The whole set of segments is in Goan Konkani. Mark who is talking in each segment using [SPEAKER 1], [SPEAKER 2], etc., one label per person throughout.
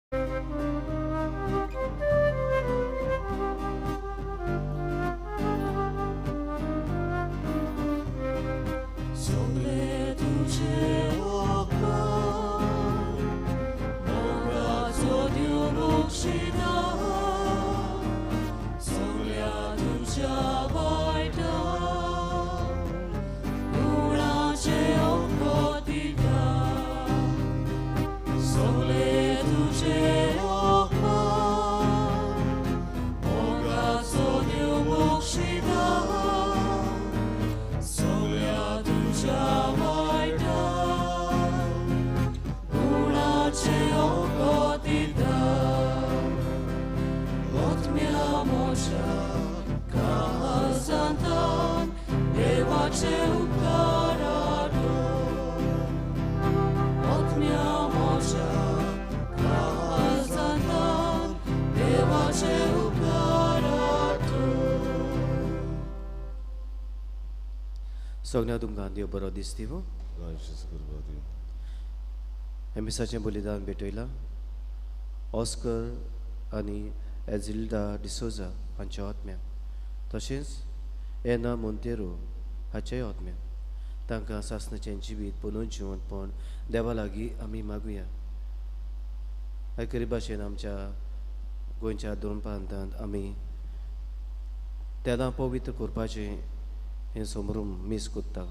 [SPEAKER 1] सगळे तुझे उपकार मोगाचो देव बक्षिता सगळ्या तुझ्या वायटा गुणाचे अंक दिता सगळे तुझे उपकार मोगाचो देव बक्षिता सगळ्या तुझ्या वायटा गुणाचे अंक दिता आत्म्या म्हज्या काळजांतल्यान देवाचे उपकार आठव आत्म्या म्हज्या काळजांतल्यान देवाचे उपकार आठव.
[SPEAKER 2] सगळ्या तुमकां देव बरो दीस दिवं. हें मिसाचें बलिदान भेटयलां ऑस्कर आनी एझिल्डा डिसोजा हांच्या आत्म्याक, तशेंच एना मोंतेरो हाच्याय आत्म्याक. तांकां सासणाचें जिवीत पुनून जिवंतपण देवा लागीं आमी मागुया. एकेरी भाशेन आमच्या गोंयच्या दोन प्रांतांत आमी तेलां पवित्र करपाचें हें समरूम मीस कोत्ता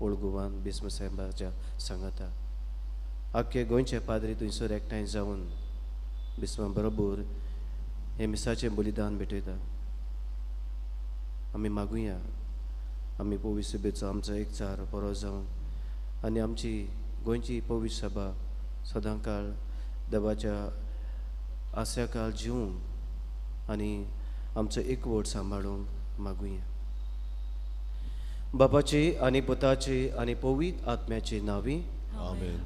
[SPEAKER 2] ओल्ड गोवान बिस्म साहेबाच्या सांगाता. आख्खे गोंयचे पाद्री थंयसर एकठांय जावन बिस्मा बरोबर हें मिसाचें बलिदान भेटयता. आमी मागुया आमी पवित्र सभेचो आमचो एकचार बरो जावन आनी आमची गोंयची पवित्र सभा सदांकाळ देवाच्या आस्याकाळ जिवूंक आनी आमचो एकवट सांबाळूंक मागुया. बापाची आनी पुताची आनी पवित्र आत्म्याची नांवी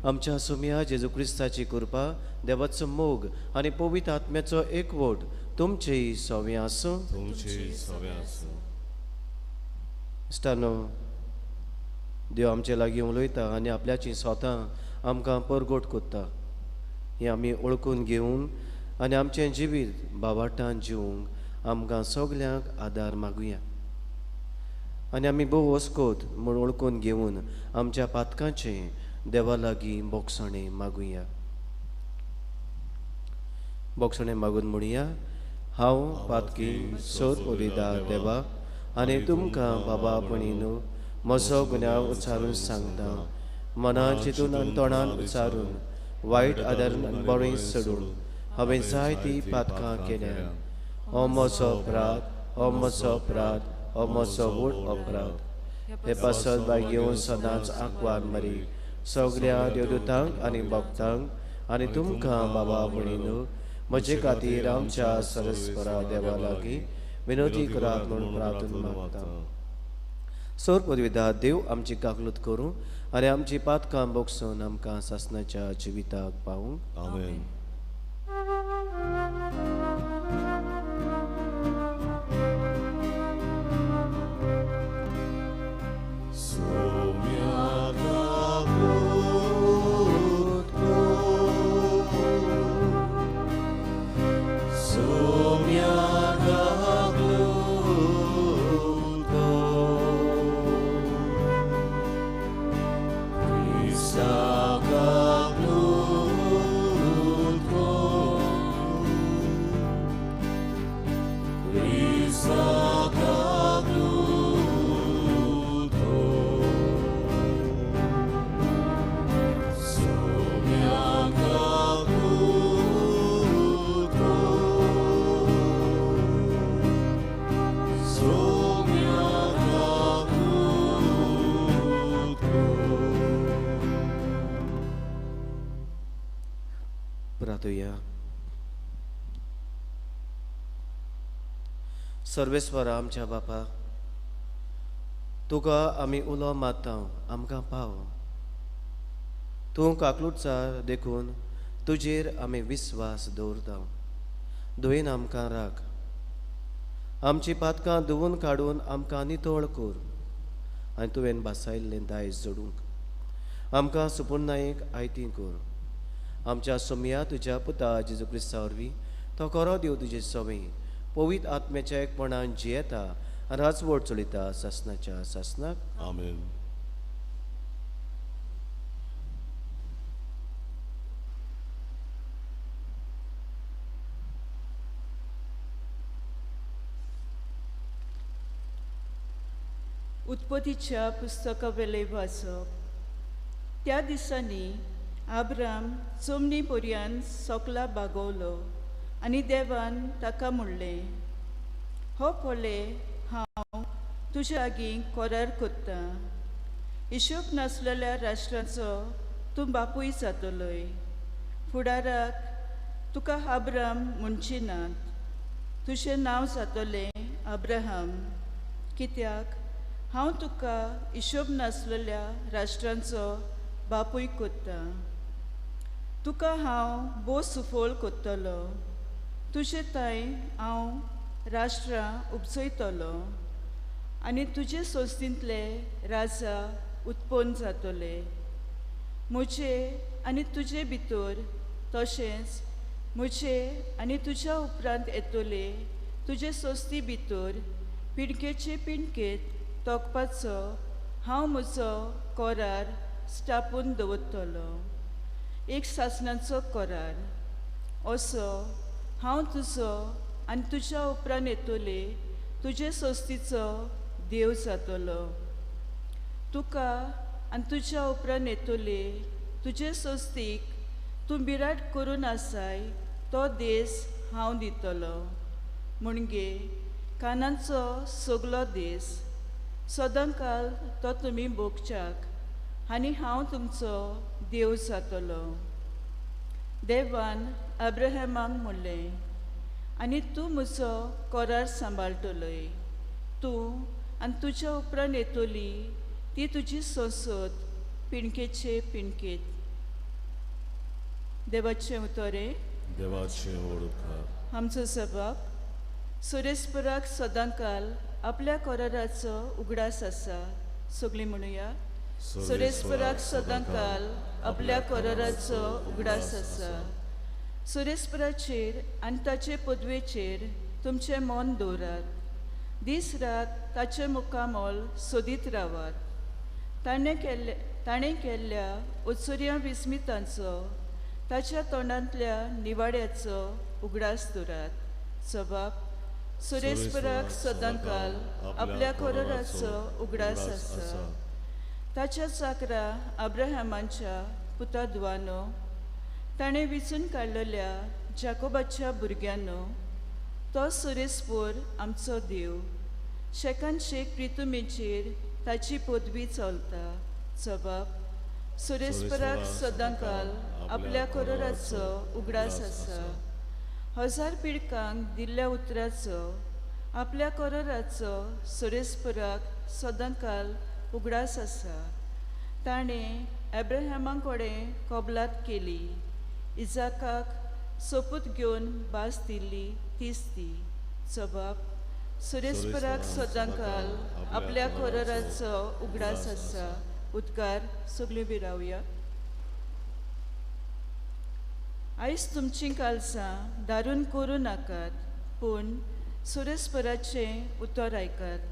[SPEAKER 2] आमच्या सोम्या जेजू क्रिस्ताची कृपा, देवाचो मोग आनी पवित्र आत्म्याचो एकवट तुमचेय सवे आसूं. इश्टानो, देव आमचे लागीं उलयता आनी आपल्याची स्वता आमकां परगट कोत्ता. हें आमी वळखून घेवन आनी आमचें जिवीत बावाटान जिवंक आमकां सगल्यांक आदार मागुया. आनी आमी भोव वस्कोत म्हूण वळखून घेवन आमच्या पातकांचें देवा लागीं बोगसणें मागुया. बोगसणें मागून म्हणया, हांव पातकी सोद उलयता देवा आनी तुमकां बाबा पणीनू म्हजो गुन्यांव उच्चारून सांगता. मनान चिंतून आनी तोंडान उच्चारून वायट आदारून आनी बरें सोडून हांवें जायतीं पातकां केल्या. हो म्हजो अपराध, हो म्हजो अपराध, हो म्हजो व्हड अपराध. हे पासत बाय घेवन सदांच आंकवार मरी सगळ्या देवदूतांक आनी भक्तांक आनी तुमकां बाबा म्हणीनू म्हजे खातीर आमच्या सरस्परा देवा लागीं विनोदी करात म्हूण प्रार्थना मागता. सोर पदवीदा देव आमची काकलूत करूं आनी आमची पातकां बोगसून आमकां सासणाच्या जिविताक पावूं.
[SPEAKER 3] आमेन.
[SPEAKER 2] सर्वेस्वर आमच्या बापा, तुका आमी उलो मारता, आमकां पाव. तूं काकलुटचार देखून तुजेर आमी विस्वास दवरता. दुयेन आमकां राख, आमची पातकां धुवून काडून आमकां नितळ कर आनी तुवें भासायल्लें दायज जोडूंक आमकां सुपुर्णायेक आयती कर. आमच्या सोमया तुज्या पुता जेजू क्रिस्ता वरवीं तो खरो देव तुजे सवंय पवित्र आत्म्याच्या एकपणान जियेता आनी राजवट चलयता सासनाच्या सासनाक.
[SPEAKER 3] आमेन.
[SPEAKER 4] उत्पत्तीच्या पुस्तकावेले वाचप. त्या दिसांनी आब्राम चोमणी पर्यान सोकला बागवलो आनी देवान ताका म्हणलें, हो पळय हांव तुज्या लागीं करार कोत्तां, हिशोब नासलेल्या राष्ट्रांचो तूं बापूय जातलोय. फुडाराक तुका आब्राम म्हणची नात, तुजें नांव जातलें अब्राहम, कित्याक हांव तुका हिशोब नासलेल्या राष्ट्रांचो बापूय कोत्तां. तुका हांव भोव सुफळ कोत्तलो, तुजे थंय हांव राष्ट्रां उपजयतलो आनी तुजे संस्थेंतले राजा उत्पन्न जातले. म्हजे आनी तुजे भितर तशेंच म्हजे आनी तुज्या उपरांत येतले तुजे संस्थी भितर पिणकेचे पिणकेत तोखपाचो हांव म्हजो करार स्थापून दवरतलो, एक सासणाचो करार. असो हांव तुजो आनी तुज्या उपरांत येतले तुजे संस्थेचो देव जातलो. तुका आनी तुज्या उपरांत येतले तुजे संस्थेक तूं बिराट करून आसाय तो देस हांव दितलो, म्हणजे कानांचो सगलो देस. सदांकाल तो तुमी भोगच्याक आनी हांव तुमचो देव जातलो. देवान अब्राहमाक म्हणलें, आनी तूं म्हजो करार सांबाळटलोय, तूं आनी तुज्या उपरांत येतली ती तुजी संसद पिणकेचे पिणकेत. देवाचें उतरें.
[SPEAKER 3] देवाचें वळख.
[SPEAKER 4] आमचो सबाब सुरेस्पराक सदांकाल आपल्या कराराचो उगडास आसा. सगळीं म्हणुया, सुरेस्पराक सदांकाल आपल्या कराराचो उगडास आसा. सुरेस्पराचेर आनी ताचे पदवेचेर तुमचें मन दवरात, दीस रात ताचें मुखामोल सोदीत रावात. ताणें केल्ल्या उत्सर्या विस्मितांचो ताच्या तोंडांतल्या निवाड्याचो उगडास दवरात. सबाब सुरेस्पराक सदांकाल आपल्या कराराचो उगडास आसा. ताच्या चाकरा अब्राहमाच्या पुता धुवानो, ताणें विचून काडलेल्या जाकोबाच्या भुरग्यांनो, तो सुरेस्पोर आमचो देव. शेकान शेक प्रितुमेचेर ताची पदवी चलता. सबाब सुरेस्पराक सदांकाल आपल्या कराराचो उगडास आसा. हजार पिडकांक दिल्ल्या उतराचो आपल्या कराराचो सुरेस्पराक सदांकाल उगडास आसा. ताणें अब्राहमा कडेन कबलात केली, इजाकाक सोपूत घेवन भास दिल्ली तीच ती. सबाब सुरेस्पराक सदांकाल आपल्या कराराचो उगडास आसा. उदकार सगळीं बिरावया. आयज तुमचीं कालसां दारून करूं नाकात, पूण सुरेस्पराचें उतर आयकात.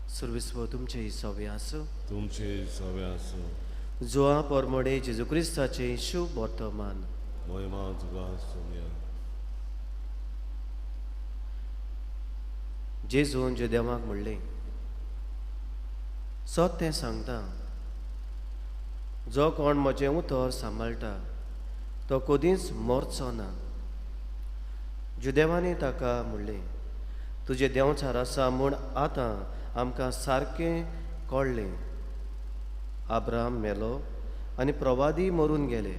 [SPEAKER 2] सर्वेस्पर तुमचे सवे आसूं.
[SPEAKER 3] तुमचे सवे आसूं.
[SPEAKER 2] जुआ परमोडे जेजू क्रिस्ताचें शुभ वर्तमान.
[SPEAKER 3] महिमा तुका सोमया.
[SPEAKER 2] जेजून जुदेवाक म्हणलें, सत तें सांगता, जो कोण म्हजें उतर सांबाळटा तो कदींच मरचो ना. जुदेवांनी ताका म्हणलें, तुजें देंवचार आसा म्हूण आतां आमकां सारकें कळ्ळें. आब्राम मेलो आनी प्रवादी मरून गेले,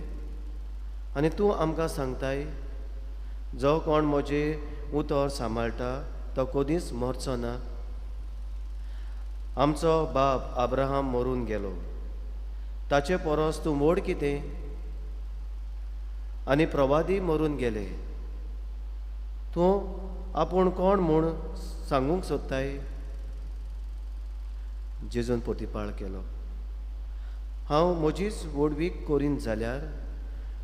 [SPEAKER 2] आनी तूं आमकां सांगताय जो कोण म्हजें उतर सांबाळटा तो कदींच मरचो ना. आमचो बाप अब्राहम मरून गेलो, ताचे परस तूं मोड कितें? आनी प्रवादी मरून गेले, तूं आपूण कोण म्हूण सांगूंक सोदताय? जेजून प्रतिपाळ केलो, हांव म्हजीच व्हडवीक करीन जाल्यार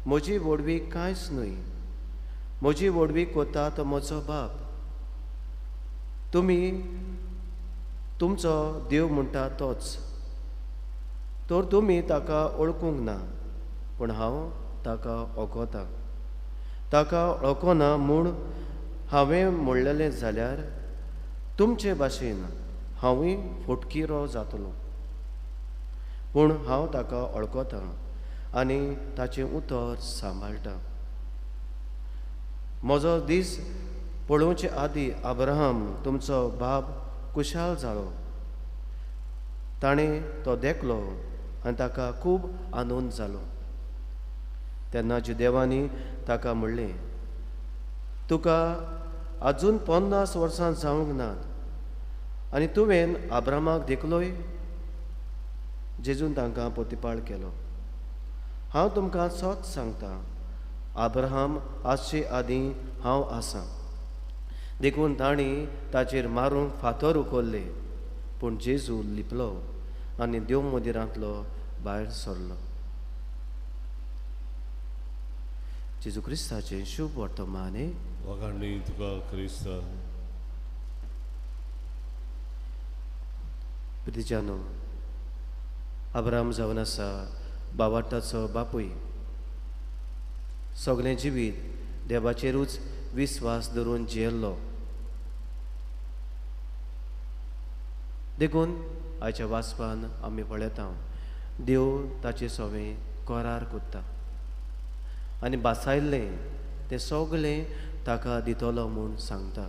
[SPEAKER 2] म्हजी व्हडवीक कांयच न्हय. म्हजी व्हडवीक कोता तो म्हजो बाप. तुमी तुमचो देव म्हणटा तोच. तर तुमी ताका वळखूंक ना, पूण हांव ताका वळखतां. ताका वळखना म्हूण हांवें म्हणलेलें जाल्यार तुमचे भाशेन हांवूय फटकिरो जातलो. पूण हांव ताका वळखतां आनी ताचें उतर सांबाळटा. म्हजो दीस पळोवचे आदीं अब्राहम तुमचो बाप कुशाल जालो. ताणें तो देखलो आनी ताका खूब आनंद जालो. तेन्ना जुदेवांनी ताका म्हणलें, तुका आजून 50 वर्सां जावंक नात आनी तुवें अब्राहमाक देखलोय? जेजून तांकां प्रतिपाळ केलो, हांव तुमकां सत सांगता, अब्राहम आसचे आदीं हांव आसां. देखून तांणी ताचेर मारूंक फातर उखल्ले, पूण जेजू लिपलो आनी देव मंदिरांतलो भायर सरलो. जेजू क्रिस्ताचें शुभ वर्तमान.
[SPEAKER 3] वखाणी तुका क्रिस्ता.
[SPEAKER 2] प्रितिजानो, अब्राहम जावन आसा बावाटाचो बापूय. सगळें जिवीत देवाचेरूच विस्वास धरून जियेल्लो. देखून आयच्या वाचपान आमी पळयता देव ताचे सवें करार कोत्ता आनी बासायल्लें तें सगळें ताका दितलो म्हूण सांगता.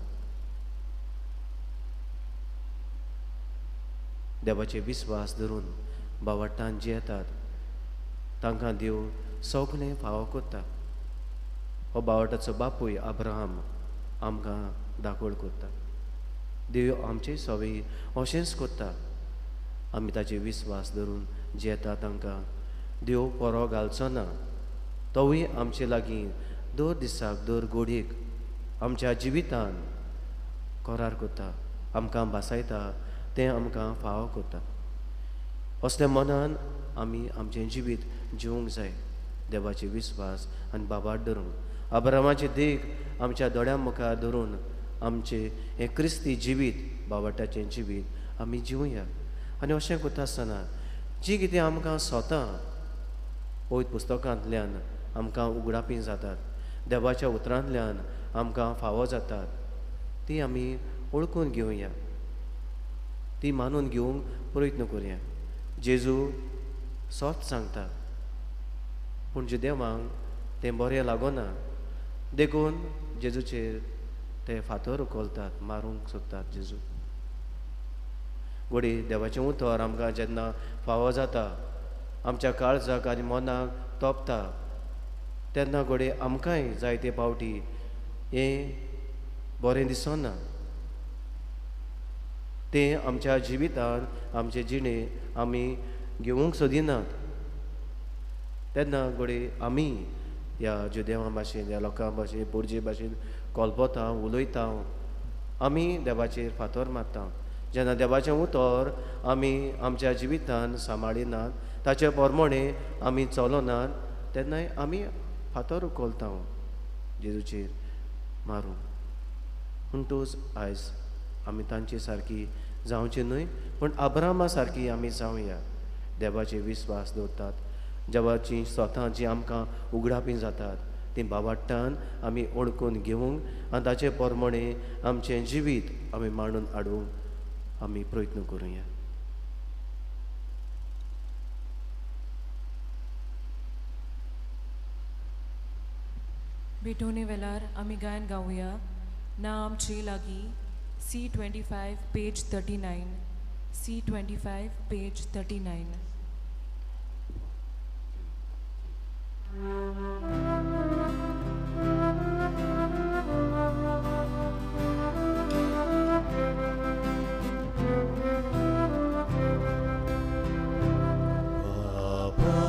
[SPEAKER 2] देवाचे विस्वास धरून बावाटान जियेतात तांकां देव सगळें फावो कोत्ता. हो बावटाचो बापूय अब्राहम आमकां दाखोवण कोत्ता. देव आमचे सवे अशेंच कोत्ता. आमी ताचे विस्वास धरून जियेता तांकां देव पोरो घालचो ना. तोवूय आमचे लागीं दर दिसाक दर घडयेक आमच्या जिवितान करार कोत्ता, आमकां भासायता, तें आमकां फावो कोत्ता. असल्या मनान आमी आमचें जिवीत जिवंक जाय, देवाचे विस्वास आनी बाबाट धरून. अब्राहमाची देख आमच्या दोळ्यां मुखार धरून आमचें हें क्रिस्ती जिवीत, बाबाटाचें जिवीत आमी जिवया. आनी अशें करता आसतना जी कितें आमकां स्वता पवित्र पुस्तकांतल्यान आमकां उगडापी जातात, देवाच्या उतरांतल्यान आमकां फावो जातात, ती आमी वळखून घेवया, ती मानून घेवंक प्रयत्न करुया. जेजू सत सांगता, पूण जुदेवांक तें बरें लागना, देखून जेजूचेर ते फातर उखलतात, मारूंक सोदतात जेजू. घडये देवाचें उतर आमकां जेन्ना फावो जाता, आमच्या काळजाक आनी मनाक तोपता, तेन्ना घडये आमकांय जायते पावटी हें बरें दिसना. तें आमच्या जिवितान आमचे जिणे आमी घेवंक सोदिनात. तेन्ना घडये आमी ह्या जुदेवां भाशेन, ह्या लोकां भाशेन, पोरजे भाशेन कोलपोता, उलयता, आमी देवाचेर फातर मारता. जेन्ना देवाचें उतर आमी आमच्या जिवितान सांबाळिनात, ताचे प्रमाणे आमी चलनात, तेन्नाय आमी फातर उखलता जेजूचेर मारूंक. म्हणटूच आयज आमी तांचे सारकी जावची न्हय, पूण अब्राहमा सारकी आमी जावया. देवाचे विस्वास दवरतात, देवाची स्वता जी आमकां उगडापी जातात ती बावाट्टान आमी ओळखून घेवंक आनी ताचे प्रमाणे आमचें जिवीत आमी मांडून हाडूंक आमी प्रयत्न करुया.
[SPEAKER 1] भेटवणे वेळार आमी गायन गावया ना आमचे लागीं C25 page 39, C25 page 39.
[SPEAKER 2] Baba,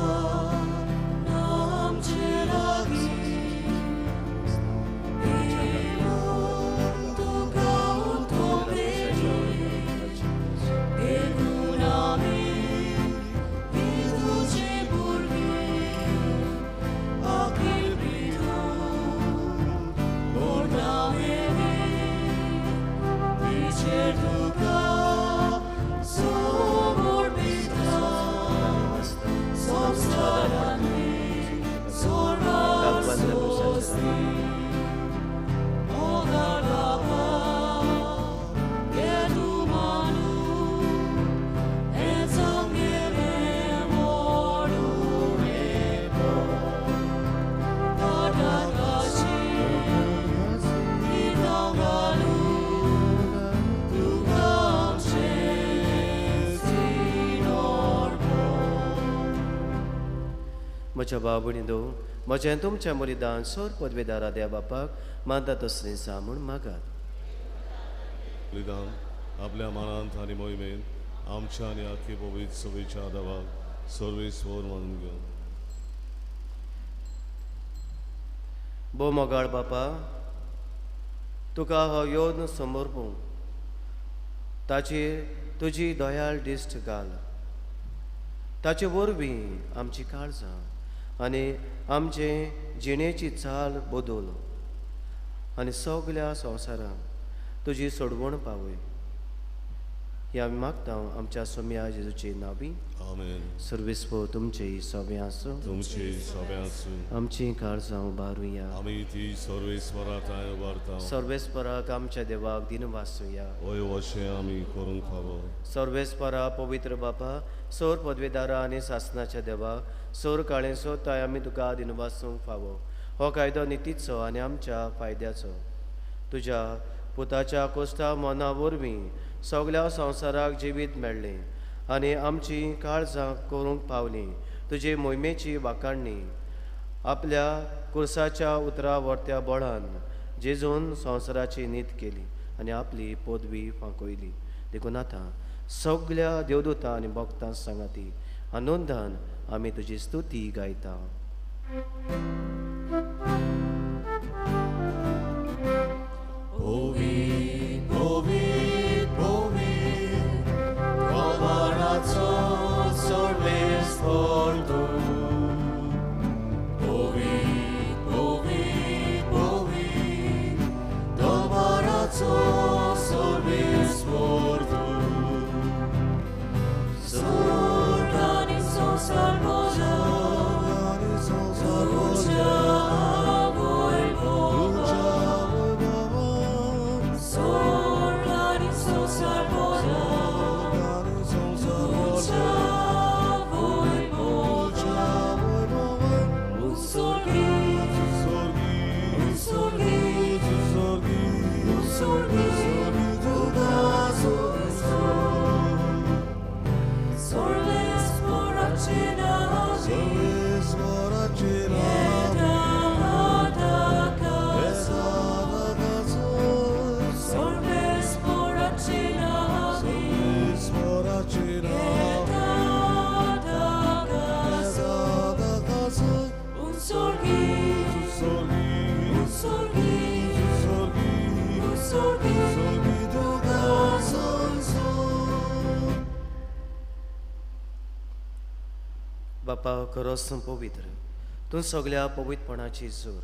[SPEAKER 2] म्हज्या भाव भयणींनो, म्हजें तुमच्या बलिदान सोर पदवेदारा देवा बापाक मानता तसलें जा म्हूण मागात.
[SPEAKER 3] बलिदान आपल्या मनांत आनी मोहिमेन आमच्या आनी आख्खी पवित्र सभेच्या देवाक सर्वेस्वर मानून घेवन.
[SPEAKER 2] भोव मोगाळ बापा, तुका हो योन समर्पूं ताचेर तुजी दयाळ दिश्ट घाल. ताचे वरवीं आमची काळजां आनी आमचे जिणेची चाल बदल आनी सगल्या संवसारांत तुजी सोडवण पावय. ही आमी मागता आमच्या सोम्या जेजूचे नांवी.
[SPEAKER 3] आमेन.
[SPEAKER 2] सर्वेस्पर तुमचे सोबें आसूं.
[SPEAKER 3] तुमचे सोबें आसूं.
[SPEAKER 2] आमची काळजां उबारुया.
[SPEAKER 3] आमी ती सर्वेस्परा थांय उबारता.
[SPEAKER 2] सर्वेस्पराक आमच्या देवाक दिनवासुया.
[SPEAKER 3] हय अशें आमी करूंक फावो.
[SPEAKER 2] सर्वेस्परा पवित्र बापा, सोर पदवेदारा आनी सासनाच्या देवा, सोर काळेंचो ताय आमी तुका दिनवासूंक फावो. हो कायदो नितीचो आनी आमच्या फायद्याचो. तुज्या पुताच्या कोश्टा मना वरवीं सगल्या संवसाराक जिवीत मेळ्ळें आनी आमची काळजां करूंक पावलीं. तुजे मोहिमेची वाखाणणी आपल्या कुर्साच्या उतरा वर्त्या बळान जेजून संवसाराची नीत केली आनी आपली पदवी फांकयली. देखून आतां सगल्या देवदूतां आनी भक्तां सांगाती आनंदान आमी तुजी स्तुती गायता. बापा खरोच पवित्र, तूं सगल्या पवित्रपणाची जोर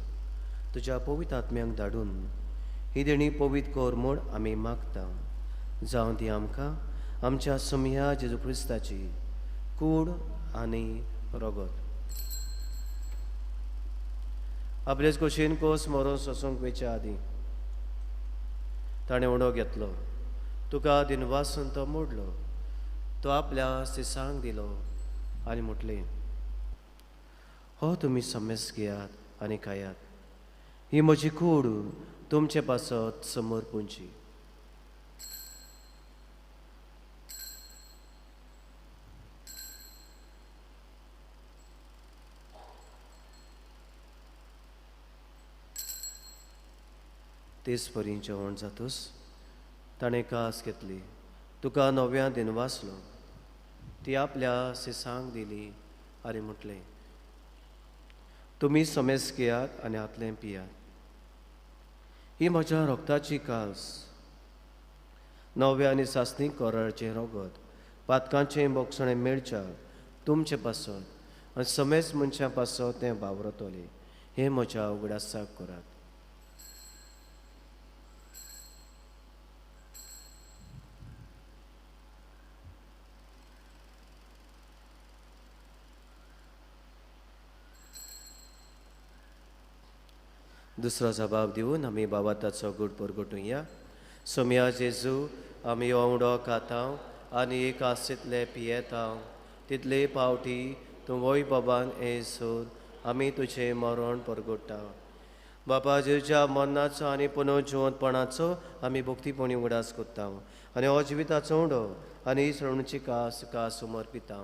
[SPEAKER 2] तुज्या पवित्र आत्म्यांक धाडून ही देणी पवित्र कर म्हूण आमी मागता. जावं ती आमकां आमच्या सोमया जेजू क्रिस्ताची कूड आनी रगत. आपलेच कुशीन कोस मरोन सोसूंक वेच्या आदीं ताणें उणो घेतलो, तुका दिनवासून तो मोडलो, तो आपल्या सिसांक दिलो आनी म्हटलें, हो तुमी समेस घेयात आनी खायात, ही म्हजी कूड तुमचे पासत समर्पूंची. तेच परी जेवण जातूच ताणें कास घेतली, तुका नव्या दिनवासलो, ती आपल्या सिसांक दिली आनी म्हटलें, तुमी समेस घेयात आनी हातलें पियात, ही म्हज्या रगताची कास, नव्या आनी सासणी कराराचें रगत, पातकांचें बोगसणें मेळच्या तुमचे पासत आनी समेस मनशां पासत तें वावरतलें. हें म्हज्या उगडासाक करात. दुसरो जबाब दिवन आमी बाबा ताचो गूट परगटुया. सोमया जेजू, आमी उडो खाता आनी एक आसितले पियेता, तितले पावटी तूं वय बाबान येसर आमी तुजें मरण परगट्टा. बाबा जेजूच्या मरणाचो आनी पुनर्जिवंतपणाचो आमी भक्तीपणी उगडास करता आनी हो जिविताचो उडो आनी ही सरणची कास कास समर्पिता.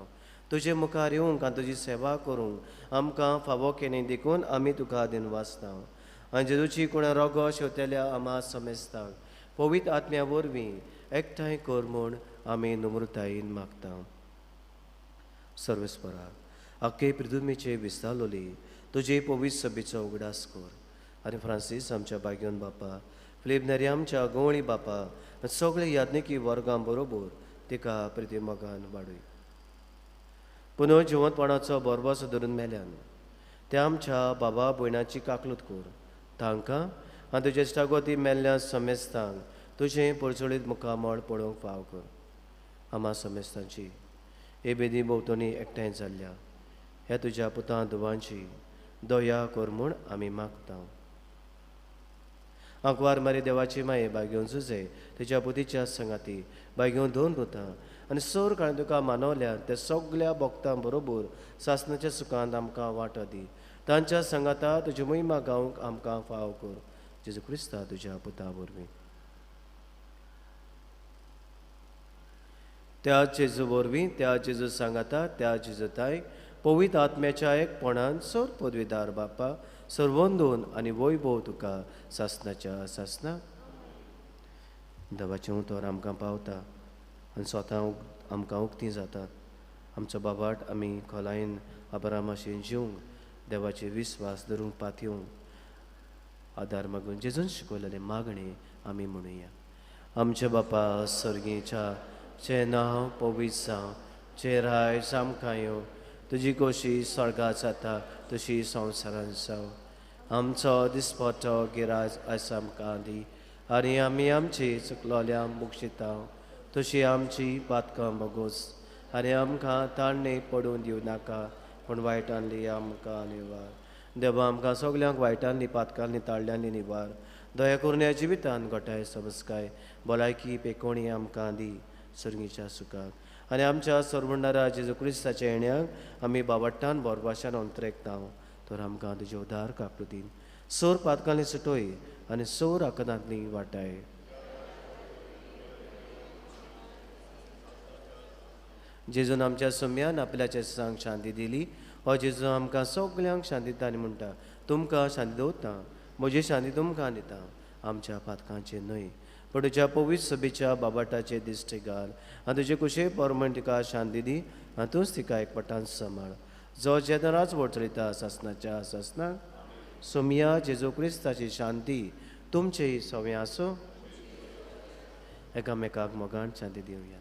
[SPEAKER 2] तुजे मुखार येवंक आनी तुजी सेवा करूंक आमकां फावो केली देखून आमी तुका दिनवासता. आनी जेजूची कोणा रोगो शेवतेल्या आमा समेस्ताक पवित्र आत्म्या वरवीं एकठांय कर म्हूण आमी नम्रतायेन मागता. सर्वेस्परा आख्खे पृथ्वीचे विस्तारलोली तुजे पवित्र सभेचो उगडास कर आनी फ्रांसीस आमच्या बाग्योन बापा, फिलीप नेरी आमच्या गवळी बापा आनी सगळे याज्ञिकी वर्गां बरोबर तिका प्रिती मोगान वाडय. पुनः जिवंतपणाचो भरवंसो धरून मेल्यान त्या आमच्या बाबा भयणाची काकलूत कर तांकां आनी तुजे इश्टागती मेल्ल्या समेस्तांक तुजें परचळीत मुखामळ पळोवंक फाव कर. आमा समेस्तांची हे बेदी भोंवतणी एकठांय जाल्ल्या ह्या तुज्या पुतां धुवांची दया कर म्हूण आमी मागता. आंकवार मारी देवाची माये बागेवन सुजे तुज्या पुतीच्या संगाती बागेवन दोन पुतां आनी सोर काळान तुका मानवल्या त्या सगल्या भक्तां बरोबर सासणाच्या सुखांत आमकां वांटो दी. तांच्या संगाता तुजी महिमा गावंक आमकां फाव कर. जेजू क्रिस्ता तुज्या पुता वरवीं. त्या जेजू वरवीं, त्या जेजू सांगाता, त्या जेजू ताय पवित्र आत्म्याच्या एकपणान सोर पदवीदार बापा सर्वंदून आनी वैभव तुका सासणाच्या सासना. देवाचें उतर आमकां पावता आनी स्वता आमकां उक्ती जातात. आमचो बाबाट आमी खोलायेन आबरामाशेन जिवंक देवाचेर विस्वास धरूंक पातयेवंक आदार मागून जेजून शिकयलेलें मागणें आमी म्हणुया. आमच्या बापा सर्गीच्या चें नांव पवित्र जावं, चें राय आमकां येवं, तुजी खोशी स्वर्गात जाता तशी संवसारांत जावं. आमचो दिसपट्टो गिराज आयज आमकां दी आनी आमी आमची चुकलोल्या मुक्षिता तशी आमची पातकां बगोस आनी आमकां ताळणे पडून दिवं नाका पूण वायटांतली आमकां निवार. देवा आमकां सगल्यांक वायटांतली पातकांनी ताळ्यांनी निवार. दया करून ह्या जिवितान घटाय समजकाय भलायकी पेकोणी आमकां दी सर्गीच्या सुखाक आनी आमच्या सर्वणारा जेजू क्रिस्ताच्या येण्याक आमी बावट्टान बोरवाशान अंतरेकता तर आमकां तुजे उदार काकृतीन सोर पातकांनी सुटोय आनी सोर आकदांतली वाटाय. जेजून आमच्या सोम्यान आपल्याच्या सांग शांती दिली. हो जेजू आमकां सगल्यांक शांती दिता आनी म्हणटा तुमकां शांती दवरता, म्हजी शांती तुमकां दिता, आमच्या पातकांचे न्हय पूण तुज्या पवित्र सभेच्या बाबाटाचे दिश्टी घाल आनी तुजे कुशे परमण तिका शांती दी आनी तूंच तिका एकपटान सांबाळ जो जेदनाच वचयता सासनाच्या सासनाक. सोमया जेजू क्रिस्ताची शांती तुमचेय सवंय आसूं. एकामेकाक मोगान शांती दिवया.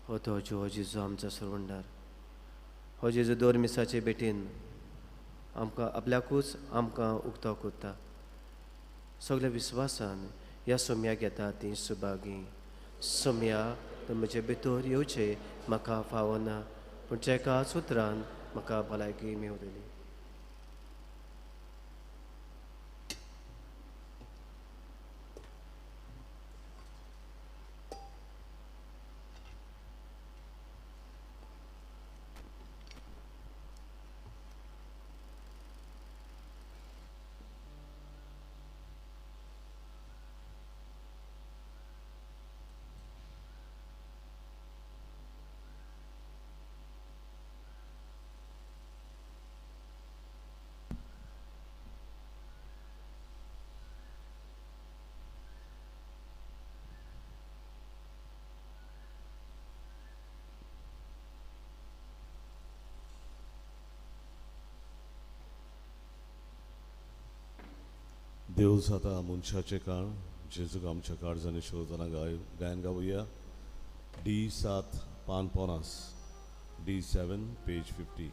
[SPEAKER 2] हो तो हो जेजू आमचो सरवंडार, हो जेजू दोन मिसाचे भेटीन आमकां आपल्याकूच आमकां उक्तो करता. सगल्या विस्वासान ह्या सोम्याक येता ती सुभागी. सोम्या तो म्हजे भितर येवचें म्हाका फावना पूण एका सुत्रान म्हाका भलायकी मेवतली.
[SPEAKER 3] देव जाता मनशाचें काळ जेजूक आमच्या काळजांनी शोधना गायन गावया. डी 7 पान 50, डी 7 पेज 50.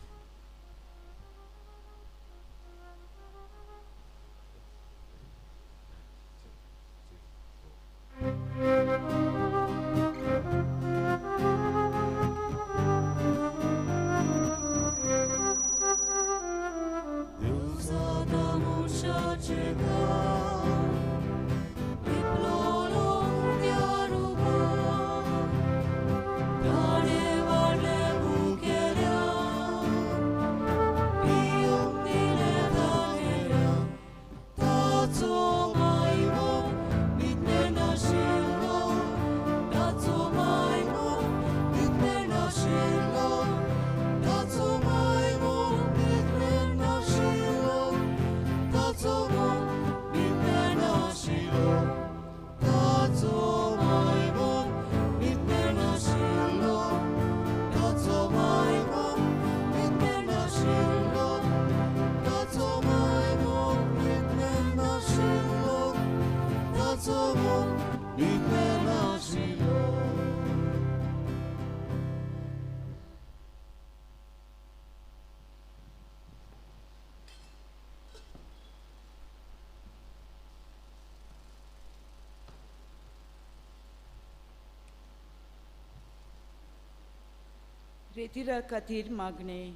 [SPEAKER 4] रेतिरा खातीर मागणें.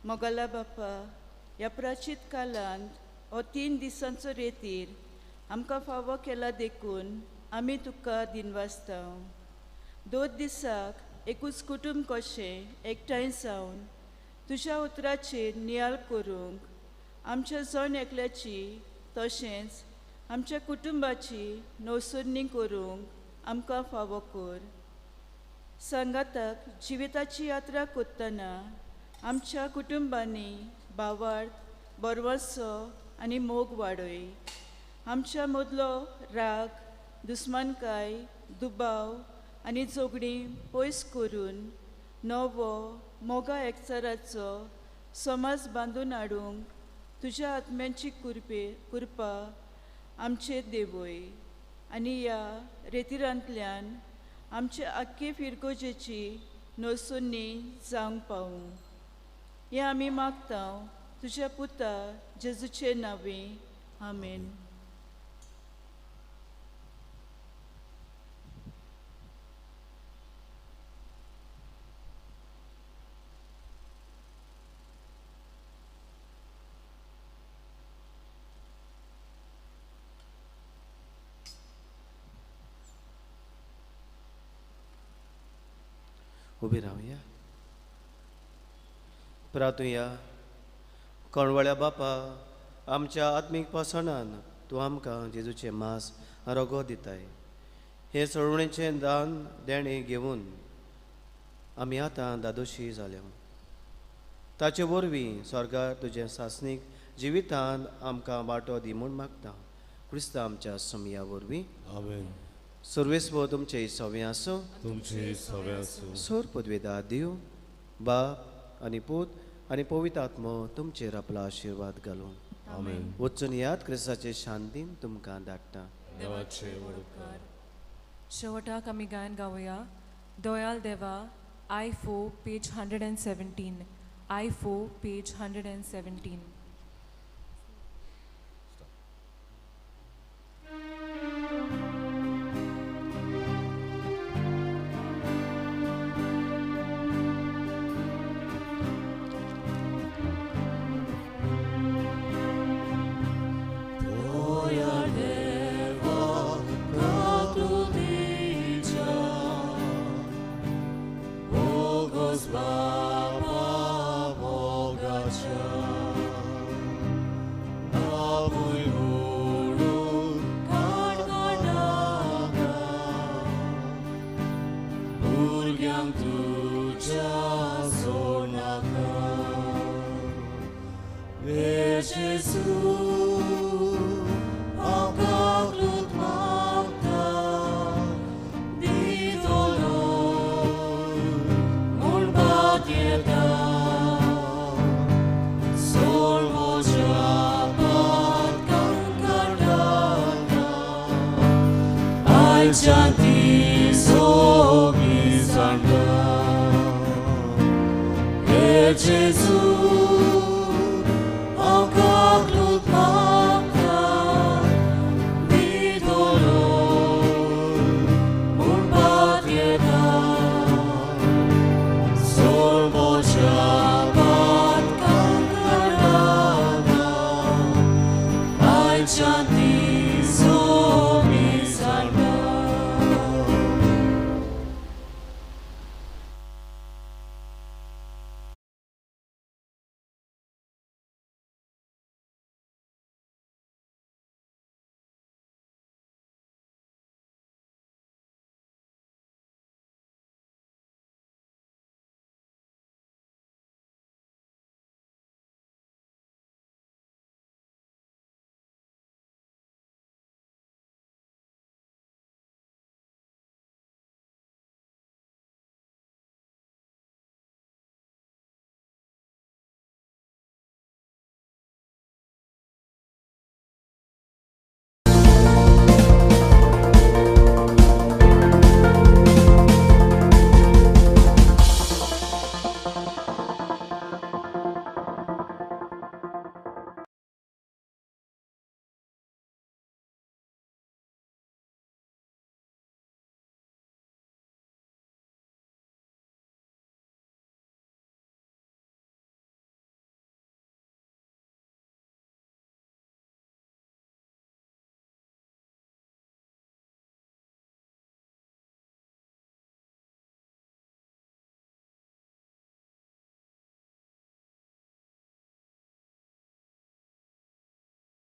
[SPEAKER 4] मोगाला बापा, ह्या प्राचीत कालांत हो 3 दिसांचो रेतीर आमकां फावो केला देखून आमी तुका दिनवासता. 2 दिसाक एकूच कुटुंब कशें एकठांय जावन तुज्या उतराचेर नियाळ करूंक आमच्या जण एकल्याची तशेंच आमच्या कुटुंबाची नवसरणी करूंक आमकां फावो कर. सांगाताक जिविताची यात्रा करतना आमच्या कुटुंबांनी भावार्थ, बरवसो आनी मोग वाडय. आमच्या मदलो राग, दुस्मानकाय, दुबाव आनी झगडीं पयस करून नवो मोगा एकचाराचो समाज बांदून हाडूंक तुज्या आत्म्यांची कृपा आमचेर देवय आनी ह्या रेतिरांतल्यान आमचे आख्खे फिरगोजेची नसुन्नी जावंक पावूं. हें आमी मागता तुज्या पुता जेजूचे नांवी. आमेन.
[SPEAKER 2] उबी रावया. प्रातुया. कोणवळ्या बापा, आमच्या आत्मीक पासणान तूं आमकां जेजूचें मांस रगो दिताय. हें सळवणेचें दान देणें घेवन आमी आतां दादोशी जाल्या. ताचे वरवीं स्वर्गार तुजें सासणीक जिवितान आमकां वांटो दी म्हूण मागता. क्रिस्ता आमच्या समया वरवीं.
[SPEAKER 3] आमेन.
[SPEAKER 2] सर्वेस्व तुमचे सवे आसूं.
[SPEAKER 3] तुमचे सवे आसूं.
[SPEAKER 2] सोर पदवेदा देव बाप आनी पूत आनी पवित्र आत्मो तुमचेर आपलो आशिर्वाद घालूं.
[SPEAKER 3] आमेन.
[SPEAKER 2] वचून याद क्रिस्ताचे शांतीन तुमकां धाडटा.
[SPEAKER 3] देवाचे व्हड उपकार.
[SPEAKER 1] शेवटाक आमी गायन गावया दयाल देवा. I4 page 117. I4 page 117.
[SPEAKER 3] Gesù.